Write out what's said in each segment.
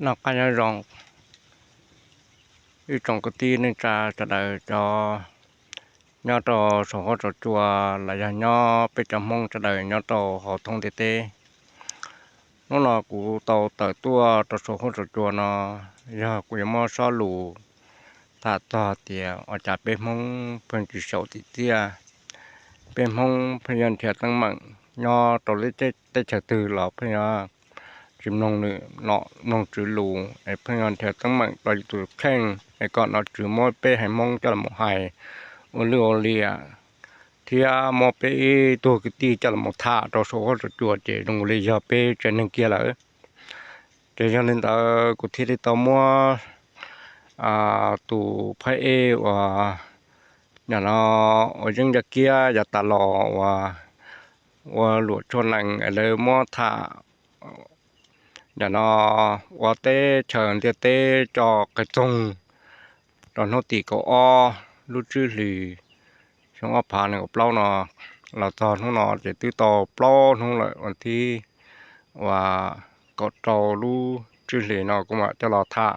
Noj qab nyob zoo ib tsoom kwv tij neej tsa sawv daws cov nyob rau saum huab saum cua los yog nyob peb cov Hmoob sawv daws nyob rau hauv thoob ntiaj teb. Hnub no kuv tau tawm tuaj rau saum huab saum cua no yog kuv yuav muab sob lus tham txog tias ua cas peb Hmoob pheej tsis xyaum txim txiaj, peb Hmoob pheej yuav nrhiav teeb meem, nyob rau lub teb chaws twg los pheej yuav tsis mloog nws nom mloog tswv lus es pheej yuav nrhiav teeb meem rau yus tus kheej es kom nom tswv muab peb haiv Hmoob coj los hais ua lwj ua liam thiab muab peb ib tug kwv tij coj los tham rau saum huab saum cua ces zoo li yog peb tsev neeg kiag lawm. Ces yog li ntawd kuv thiaj li tau muab tus phab ej uas nim no ua yeeb yaj kiab yav tas los uas ua luam tshuaj nees es lawv muab tham nim no ua teb chaws ntiaj teb tso qe txoog rau hnub tim kaum ob lub tsib hlis xyoo ob phav nees nkaum plaub no los txog hnub no ces twb tau plaub hnub lawm, uas thib uas kaum rau lub tsib hlis no kuv mam coj los tham.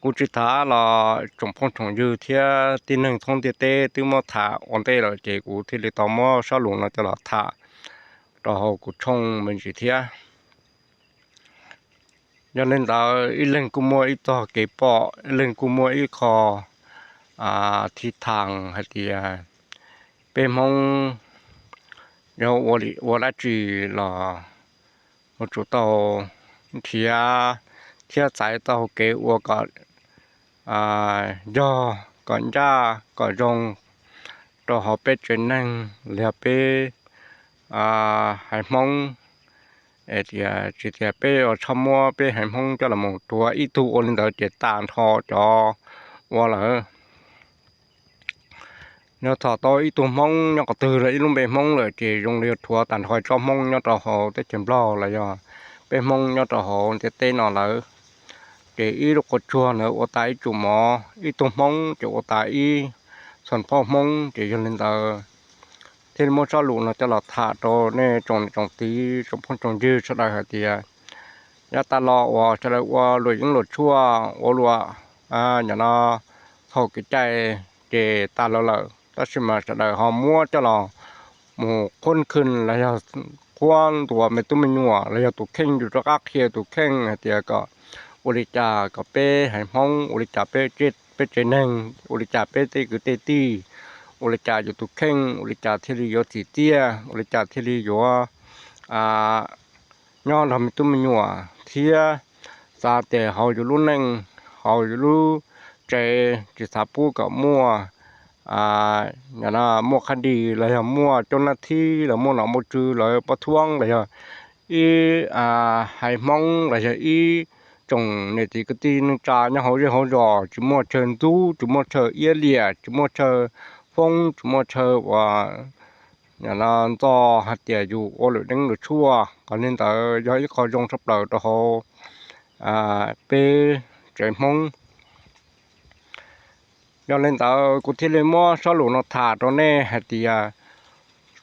Kuv tsis tham los tsoom phooj tsoom ywg thiab tib neeg thoob ntiaj teb twb muab tham ua ntej lawm ces kuv thiaj li tau muab sob lus no coj los tham rau hauv kuv tshooj me ntsis thiab. Yog li ntawd ib leeg kuj muaj ib txoj kev pom, ib leeg kuj muaj ib qho thib thas hais tias peb Hmoob yog ua dab tsi los yuav tsum tau nrhiav thiab txais tau kev ua kom yog, kom ncaj kom zoo rau hauv peb tsev neeg los yog peb haiv Hmoob. Es tias tsis tias peb ua txhob muab peb haiv Hmoob coj los mus rhuav ib tug ua li ntawd ces tag nrho cov ua lawm. Yog txog tau ib tug Hmoob nyob qhov twg los ib lub npe Hmoob lawm ces zoo li yuav rhuav tag nrho tsob Hmoob nyob rau hauv teb chaws Nplog los yog peb Hmoob nyob rau hauv ntiaj teb no lawm. Ces ib lub qhov tsua ntawd ua tas ib tsum mov, ib tug Hmoob ces ua tas ib xon phauj Hmoob. Ces yog li ntawd thiaj li muab sob lus no coj los tham rau nej tsoom niam tsoom txiv tsoom phooj tsoom ywg sawv daws hais tias yav tas los uas sawv daws ua luam yeeb luam tshuaj ua luam nim no txhaum kev cai ces tas los lawm, tab sis mas sawv daws ho muab coj los mus qhuab khwj los yog qhuab ntuas me tub me nyuam los yog tus kheej, yus rov qab qhia tus kheej hais tias kom ua li cas kom peb haiv Hmoob, ua li cas peb, peb tsev neeg, ua li cas peb tej kwv tej tij, ua li cas yus tus kheej, ua li cas thiaj li yuav txim txiaj, ua li cas thiaj li yuav nyob nrog me tub me nyuam thiab xav tias hauv yus lub neej, hauv yus lub tsev tsis xav pub kom muaj muaj qhab dis los yog muaj coob nab thib los muaj nom muaj tswv los pob thuab los yog ib haiv Hmoob los yog ib tsoom niam txiv kwv tij neej tsa nyob hauv zej hauv zos tsis muaj chaw ntxub, tsis muaj chaw iab liam, tsis muaj chaw foob, tsis muaj chaw uas ntxo hais tias yus ua luam yeeb luam tshuaj. Qhov li ntawd yog ib qho zoo tshaj plaws rau hauv peb tsev Hmoob. Yog li ntawd kuv thiaj li muab sob lus no tham rau nej hais tias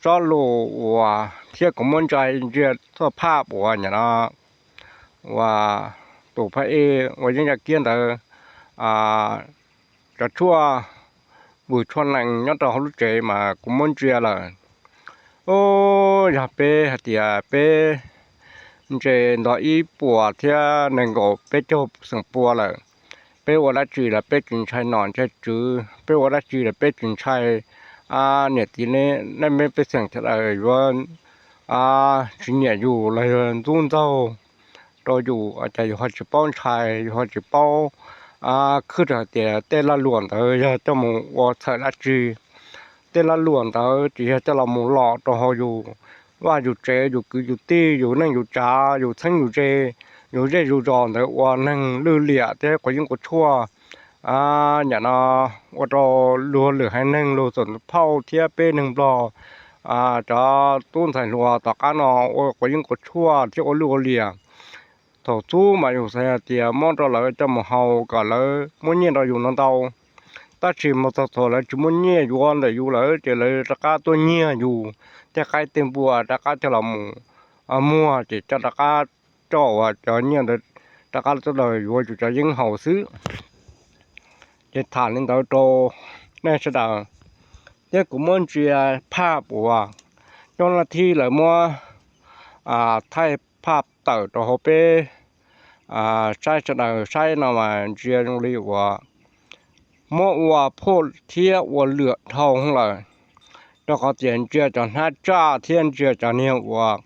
sob lus uas thiab kuv muab ntsia, ntsia txoj phaj uas nim no uas tus phab ej ua yeeb yaj kiab ntawd cov tshuaj vwm tshuaj nees nyob rau hauv lub tsev mas kuv muab ntsia lawm. Ub, yog peb hais tias peb ntse nto ib puas thiab nees nkaum peb caug xeem pua lawm, peb ua dab tsi los peb tsis ntshai nom ntshai tswv, peb ua dab tsi los peb tsis ntshai niam txiv nej pej xeem sawv daws yuav tsis nyiam yus los yog ntxub ntxaug rau yus, cas yus ho tsis paub ntshai, yus ho tsis paub khwb rau hais tias tej lag luam ntawd yog coj mus ua txhawm dab tsi. Tej lag luam ntawd tsis yog coj los mus lom rau hauv yus vaj yus tsev, yus kwv yus tij, yus neej yus tsav, yus txheeb yus ze, yus zej yus zos ntawd ua neeg lwj liam thiab quav yeeb quav tshuaj. Nim no ua rau luag lwm haiv neeg, luag txawm phauj thiab peb neeg Nplog, cov tub ntxhais hluas tom qab no ua quav yeeb quav tshuaj thiab ua lwj ua liam. Thaum xub mas yus xav hais tias muab rau lawv coj mus haus kom lawv muab nyiaj rau yus no ntau, tab sis mus txog thaum lawv tsis muaj nyiaj yuav ntawm yus lawm ces lawv rov qab tuaj nyiag yus tej qaib tej npua rov qab coj los mus muag ces coj rov qab coj uas cov nyiaj ntawd rov qab tuaj los yuav yus cov yeeb haus xwb. Ces tham li ntawd rau nej sawv daws, thiab kuv muab ntsia phaj uas coj laj thib lawv muab thaij phaj tawm rau hauv peb saib sawv daws saib no mas ntsia zoo li uas muab ua phuj thiab ua lwam dhau lawm, rau qhov tias ntsia cov hnab tsaj thiab ntsia cov niag uas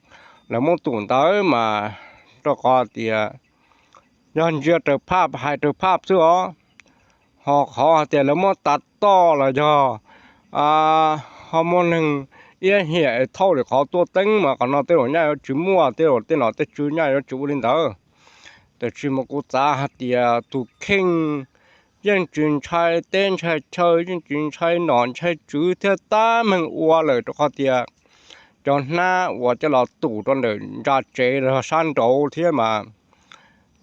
lawv muab tum ntawd mas rau qhov tias yog ntsia raws phaj hais raws phaj xwb os. Ho qhov hais tias lawv muab tav toj los yog ho muaj neeg iab hiam es thauj lwm qhov tuaj teeb mas qhov no tej zaum nyaj yuav tsis muaj, tej zaum tej nom tej tswv nyaj yuav tsis ua li ntawd. Tab sis mas kuv xav hais tias tus kheej yeej tsis ntshai teb ntshai chaw, yeej tsis ntshai nom ntshai tswv thiab tab meeg ua lawm rau qhov tias cov hnab uas coj los tum rau ntawm ntsa tsev los sab nraud thiab mas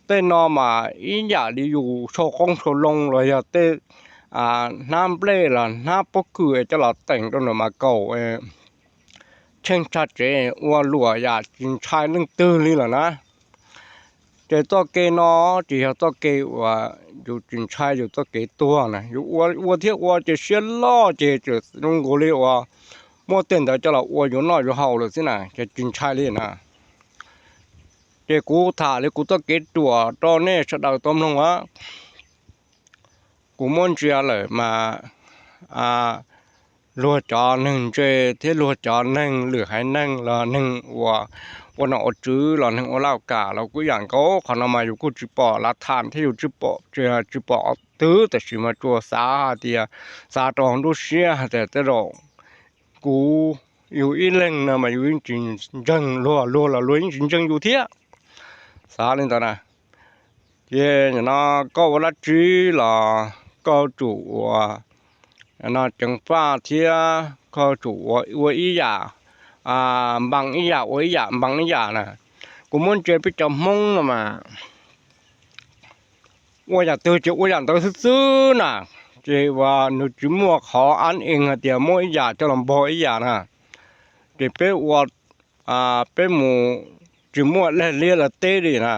tej no mas ib yam li yus sau qoob sau loo los yog tej hnab nplej los hnab pob kws coj los teem rau ntawm mas kaum tsheej tsa tsev ua luam yam tsis ntshai leej twg li lawm na. Ces txoj kev no tsis yog txoj kev uas yus tsis ntshai yus txoj kev tuag na, yus ua ua thiab ua ces siab loj ces tseem zoo nkaus li uas muab tej ntawd coj los ua yuav noj yuav haus lawm xwb na, ces tsis ntshai li na. Ces kuv tham li kuv txoj kev ruam rau nej sawv daws tau mloog os. Kuv muab ntsia lawm mas luag cov neeg ntse thiab luag cov neeg lwm haiv neeg los neeg uas ua nom ua tswv los neeg ua laj kam los kuj yam nkaus, qhov no mas yus kuj tsis pom lav tham thiab yus tsis pom twv, tab sis mas tsuas xav hais tias xav rau hauv nruab siab hais tias tej zaum kuv yus ib leeg no mas yus yeej tsis ntseeg luag, luag los luag yeej tsis ntseeg yus thiab. Xav li ntawd na. Ces no koj ua dab tsi los koj tsum ua no ceev faj thiab koj tsum ua ib yam, npaa ib yam ua ib yam npaa ib yam na. Kuv muab ntsia peb cov Hmoob no mas ua yam twg ces ua yam ntawd xwb xwb na. Ces uas nws tsis muaj qhov ab ees hais tias muab ib yam coj los npog ib yam na. Ces peb ua, peb mus tsis muaj lag liab los teb li na.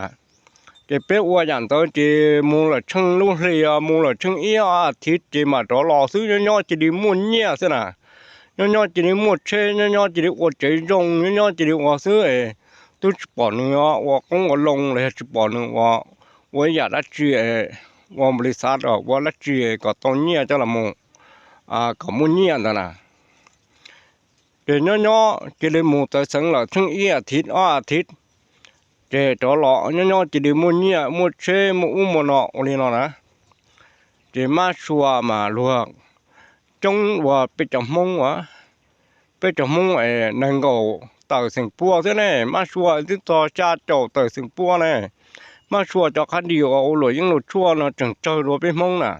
Ces peb ua yam ntawd ces mus lawm tsheej lub hli, mus lawm tsheej ib ob as thiv ces mam rov los xwb, nyob nyob cia li muaj nyiaj xwb na. Nyob nyob cia li muaj tsheb, nyob nyob cia li ua tsev zoo, nyob nyob cia li ua xwb. Twb tsis pom nws ua qoob ua loo los yog tsis pom nws ua ib yam dab tsi, ua npaum li xav ua dab tsi kom tau nyiaj coj los mus, kom muaj nyiaj ntawd na. Ces nyob nyob cia li mus txawv xeev lawm tsheej ib as thiv ob as thiv, ces rov los nyob nyob cia li muaj nyiaj muaj tsheb muaj ub muaj no ua li no na. Ces mab sua mas luag coob ua peb cov Hmoob as, peb cov Hmoob es nees nkaum tawm xeem pua xwb ne, mab sua twb txog xya caum tawm xeem pua ne. Mab sua cov qab dis uas ua luam yeeb luam tshuaj no tseem tsawg dua peb Hmoob na.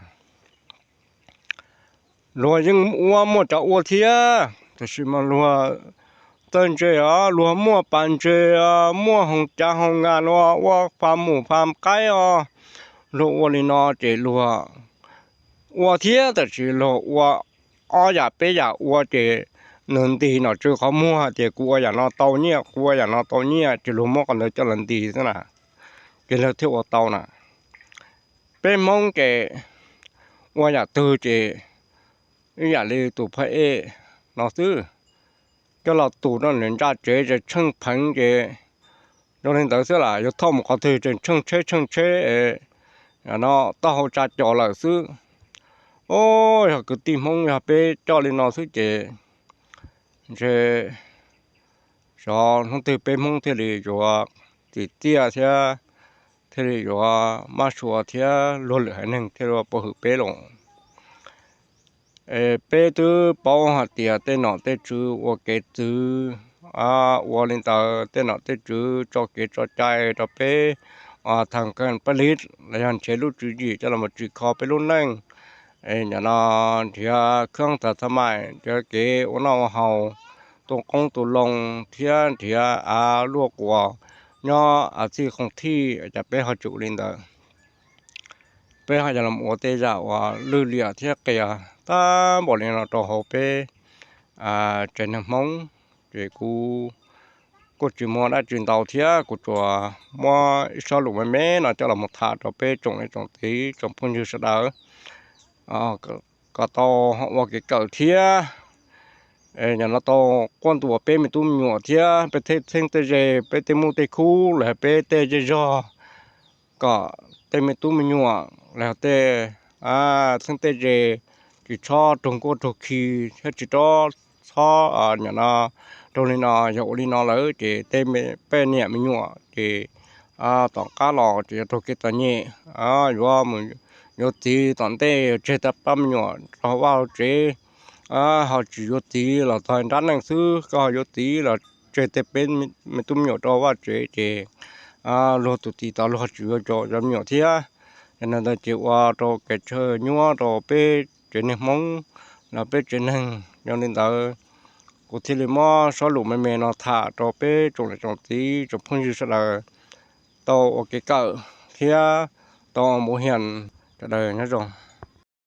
Luag yeej ua muaj cov ua thiab, tab sis mas luag txawj ntse os, luag muaj pas ntses, muaj hoo cav hoo nas no ua fas mus fas qaib os. Luag ua li no ces luag ua thiab, tab sis luag ua ob yam peb yam ua ces nws ntis nom tswv qhov muag hais tias kuv ua yam no tau nyiaj, kuv ua yam no tau nyiaj, ces luag muab qhov ntawd coj los ntis xwb na, ces luag thiaj ua tau na. Peb Hmoob ces ua yam twg ces ib yam li tus phaj ej no xwb, coj los tus rau nws ntsa tsev ces tsheej pheev ces zoo li ntawd xwb las, yuav thauj mus qhov twg ces tsheej tsheb tsheej tsheb no taub hau tsa cos lawm xwb. Os, yog kwv tij Hmoob yog peb coj li no xwb ces ntshe xyov hnub twg peb Hmoob thiaj li yuav txim txiaj thiab thiaj li yuav mab sua thiab luag lwm haiv neeg thiaj li pov hwm peb los. Es peb twb paub hais tias tej nom tej tswv ua kev txwv, ua li ntawd tej nom tej tswv tso kev tso cai rau peb, tham keej paj lis los yog nrhiav lub tswv yim coj los tsim kho peb lub neej. Nim no nrhiav khab tha tha mais, nrhiav kev ua noj ua haus, tu qoob tu loo thiab nrhiav av luaj quas nyob av txij qoos thij, cas peb ho tsis ua li ntawd. Peb ho yog los ua tej yam uas lwj liam thiab qias tag npaum li no rau hauv peb tsev neeg Hmoob. Ces kuv kuj tsis muaj dab tsi ntau thiab, kuv tsuas muab ib sob lus me me no coj los mus tham rau peb tsoom niam tsoom txiv tsoom phooj ywg sawv daws kom tau ua kev kawm thiab. Yog no tau quaj ntuas peb me tub me nyuam thiab peb tej txheeb tej ze, peb tej muj tej khub los peb tej zej zog, kom tej me tub me nyuam los tej txheeb tej ze tsis txhob raug nkuaj raug khi thiab tsis txhob, txhob nim no raug li no. Yog ua li no lawm ces tej poj niam me nyuam ces tom qab los ces yuav raug kev txom nyem, yuav mus yuav txiv tom ntej tseg tej pab me nyuam rau hauv vaj hauv tsev, ho tsis yuav txiv los txog nrab neej xwb, koj ho yuav txiv los tseg tej peb me tub me nyuam rau hauv vaj tsev ces luag tus txiv tod luag tsis yuav cov me nyuam thiab. Yog li ntawd ces ua rau kev tshaw nyuaj rau peb tsev neeg Hmoob los peb tsev neeg. Yog li ntawd kuv thiaj li muab sob lus me me no tham rau peb tsoom niam tsoom txiv tsoom phooj ywg sawv daws tau ua kev kawm thiab tau mus hias sawv daws nyob zoo.